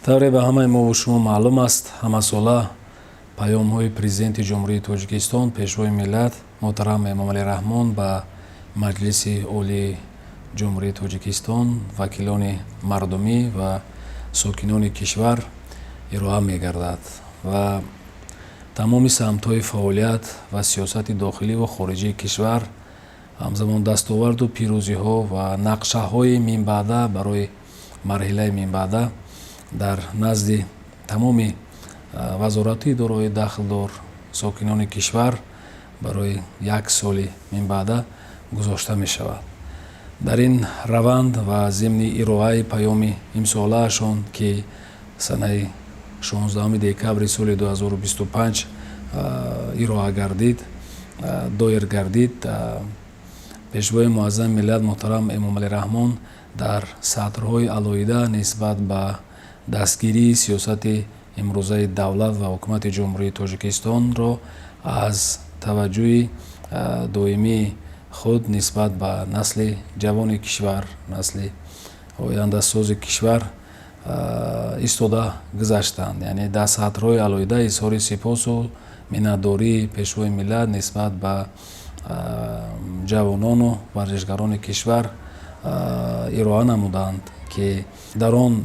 Тавре ба ҳамаи мову шумо маълум аст, ҳамасола паёмҳои Президенти Ҷумҳурии Тоҷикистон, Пешвои миллат муҳтарам Эмомалӣ Раҳмон ба Маҷлиси Олии Ҷумҳурии Тоҷикистон, вакилони мардумӣ ва сокинони кишвар ироа мегардад ва тамоми самтҳои фаъолият ва сиёсати дохилӣ ва хориҷии кишвар, ҳамзамон дастоварду пирӯзиҳо ва нақшаҳои минбаъда барои марҳилаи минбаъда дар назди тамоми вазорату идораҳои дахлдор, сокинони кишвар барои як соли минбаъда гузошта мешавад. Дар ин раванд ва зимни ироаи паёми имсолаашон, ки санаи 16 декабри соли 2025 ироа гардид, доир гардид, Пешвои Муаззами миллат муҳтарам Эмомалӣ Раҳмон дар сатрҳои алоҳида нисбат ба дастгирии сиёсати имрӯзаи давлат ва ҳукумати Ҷумҳурии Тоҷикистонро аз таваҷҷӯҳи доимии худ нисбат ба насли ҷавони кишвар, насли ояндасози кишвар истода гузаштанд. Яъне дар сатрҳои алоҳида изҳори сипосу миннатдории Пешвои миллат нисбат ба ҷавонону варзишгарони кишвар ироа намуданд, ки дар он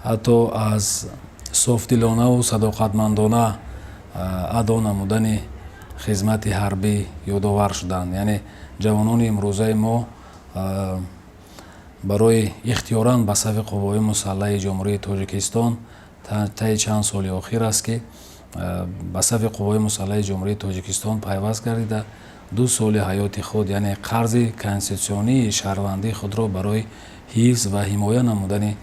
ҳатто аз софдилонаву садоқатмандона адо намудани хизмати ҳарбӣ ёдовар шуданд. Яъне ҷавонони имрӯзаи мо барои ихтиёран ба сафи Қувваҳои Мусаллаҳи Ҷумҳурии Тоҷикистон таи чанд соли охир аст, ки ба сафи Қувваҳои Мусаллаҳи Ҷумҳурии Тоҷикистон пайваст гардида, 2 соли ҳаёти худ, яъне қарзи конститутсионии шаҳрвандии худро барои ҳифз ва ҳимоя намудани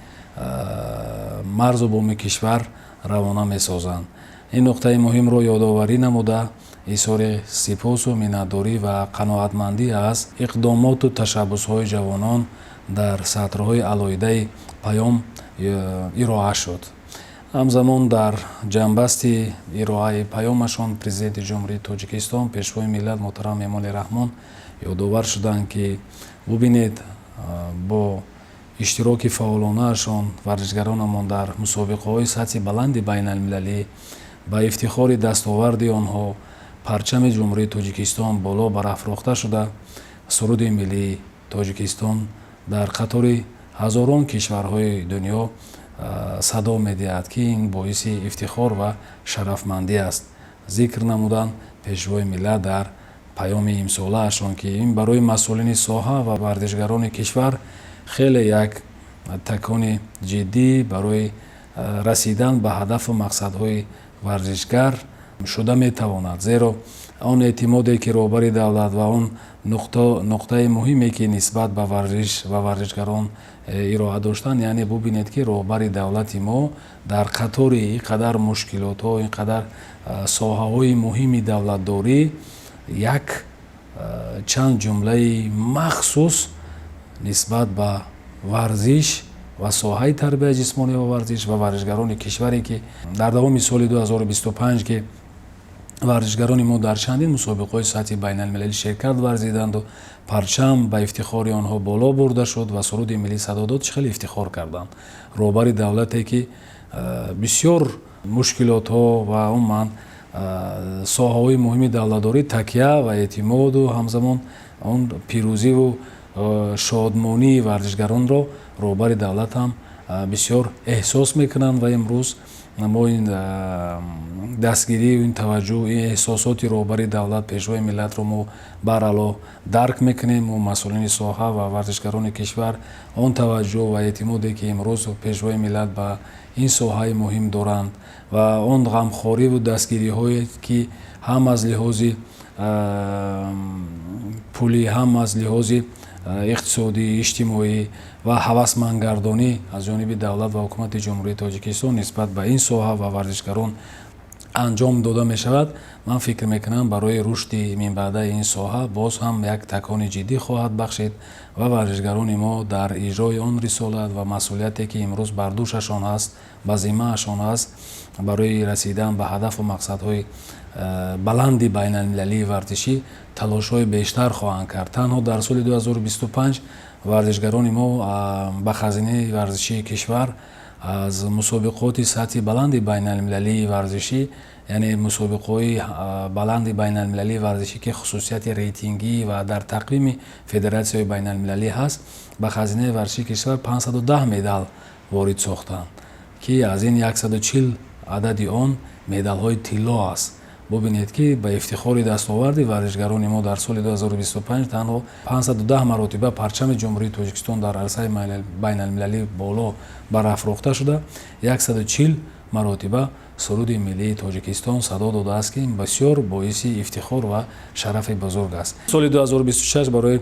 марзу буми кишвар равона месозанд. Ин нуқтаи муҳимро ёдоварӣ намуда, изҳори сипосу миннатдорӣ ва қаноатмандӣ аз иқдомоту ташаббусҳои ҷавонон дар сатрҳои алоҳидаи паём ироа шуд. Ҳамзамон дар ҷанбасти ироаи паёмашон Президенти Ҷумҳурии Тоҷикистон, Пешвои миллат муҳтарам Эмомалӣ Раҳмон ёдовар шуданд, ки бубинед, бо иштироки фаъолонаашон варзишгаронамон дар мусобиқаҳои сатҳи баланди байналмилалӣ ба ифтихори дастоварди онҳо парчами Ҷумҳурии Тоҷикистон боло барафрохта шуда, суруди миллии Тоҷикистон дар қатори ҳазорон кишварҳои дунё садо медиҳад, ки ин боиси ифтихор ва шарафмандӣ аст, зикр намуданд Пешвои миллат дар паёми имсолаашон, ки ин барои масъулини соҳа ва варзишгарони кишвар хеле як такони ҷиддӣ барои расидан ба ҳадафу мақсадҳои варзишгар шуда метавонад. Зеро он эътимоде, ки роҳбари давлат ва он нуқтаи муҳиме, ки нисбат ба варзиш ва варзишгарон ироа доштанд, яъне бубинед, ки роҳбари давлати мо дар қатори ин қадар мушкилотҳо, ин қадар соҳаҳои муҳими давлатдорӣ як чанд ҷумлаи махсус нисбат ба варзиш ва соҳаи тарбияи ҷисмонӣ ва варзиш ва варзишгарони кишваре, ки дар давоми соли 2025, ки варзишгарони мо дар чандин мусобиқаҳои сатҳи байналмилалӣ ширкат варзиданду парчам ба ифтихори онҳо боло бурда шуд ва суруди миллӣ садо дод, чӣ хеле ифтихор карданд. Роҳбари давлате, ки бисёр мушкилотҳо ва умуман соҳаҳои муҳими давлатдорӣ такя ва эътимоду ҳамзамон он пирӯзиву шодмонии варзишгаронро роҳбари давлат ҳам бисёр эҳсос мекунанд. Ва имрӯз мо ин дастгирию ин таваҷҷӯҳ, ин эҳсосоти роҳбари давлат, Пешвои миллатро мо барало дарк мекунем. Мо, масъулини соҳа ва варзишгарони кишвар, он таваҷҷӯҳ ва эътимоде, ки имрӯз Пешвои миллат ба ин соҳаи муҳим доранд, ва он ғамхориву дастгириҳое, ки ҳам аз лиҳози пулӣ, ҳам аз лиҳози иқтисодӣ, иҷтимоӣ ва ҳавасмандгардонӣ аз ҷониби давлат ва ҳукумати Ҷумҳурии Тоҷикистон нисбат ба ин соҳа ва варзишгарон анҷом дода мешавад, ман фикр мекунам, барои рушди минбаъдаи ин соҳа боз ҳам як такони ҷиддӣ хоҳад бахшид ва варзишгарони мо дар иҷрои он рисолат ва масъулияте, ки имрӯз бар дӯшашон аст, ба зиммаашон аст, барои расидан ба ҳадафу мақсадҳои баланди байналмилалии варзишӣ талошҳои бештар хоҳанд кард. Танҳо дар соли 2025 варзишгарони мо ба хазинаи варзишии кишвар Аз мусобиқоти сатҳи баланди байналмилалии варзишӣ, яъне мусобиқаҳои баланди байналмилалии варзишӣ, ки хусусияти рейтингӣ ва дар тақвими федератсияҳои байналмилалӣ ҳаст, ба хазинаи варзишии кишвар 510 медал ворид сохтанд, ки аз ин 140 адади он медалҳои тилло аст. Бубинед, ки ба ифтихори дастоварди варзишгарони мо дар соли 2025 танҳо 510 маротиба парчами Ҷумҳурии Тоҷикистон дар арсаи байналмилалӣ боло барафрохта шуда, 140 маротиба суруди миллии Тоҷикистон садо додааст, ки ин бисёр боиси ифтихор ва шарафи бузург аст. Соли 2026 барои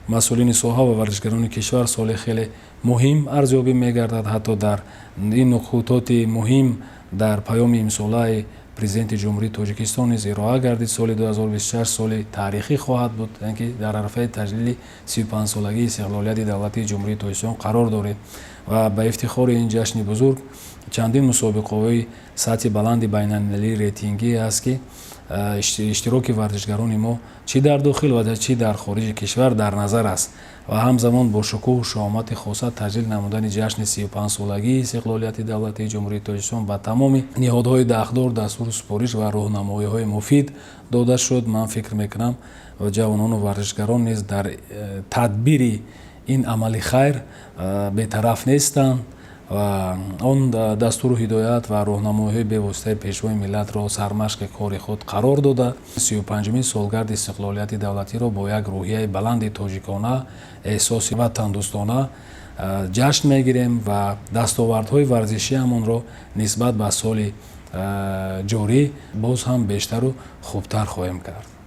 масъулини соҳа ва варзишгарони кишвар соли хеле муҳим арзёбӣ мегардад. Ҳатто дар ин нуқутоти муҳим дар паёми имсолаи Президенти Ҷумҳурии Тоҷикистон низ ироа гардид. Соли 2026 соли таърихӣ хоҳад буд, яъне ки дар арафаи таҷлили 35-солагии истиқлолияти давлатии Ҷумҳурии Тоҷикистон қарор дорем ва ба ифтихори ин ҷашни бузург чандин мусобиқаҳои сатҳи баланди байналмилалии рейтингӣ аст, ки иштироки варзишгарони мо чӣ дар дохил ва чӣ дар хориҷи кишвар дар назар аст. Ва ҳамзамон бо шукӯҳу шаҳомати хоса таҷлил намудани ҷашни 35-солагии истиқлолияти давлатии Ҷумҳурии Тоҷикистон ба тамоми ниҳодҳои дахлдор дастуру супориш ва роҳнамоиҳои муфид дода шуд. Ман фикр мекунам, ҷавонону варзишгарон низ дар тадбири ин амали хайр бетараф нестанд ва он дастуру ҳидоят ва роҳнамоиҳои бевоситаи Пешвои миллатро сармашқи кори худ қарор дода, 35-умин солгарди истиқлолияти давлатиро бо як рӯҳияи баланди тоҷикона, эҳсоси ватандӯстона ҷашн мегирем ва дастовардҳои варзишиамонро нисбат ба соли ҷорӣ боз ҳам бештару хубтар хоҳем кард.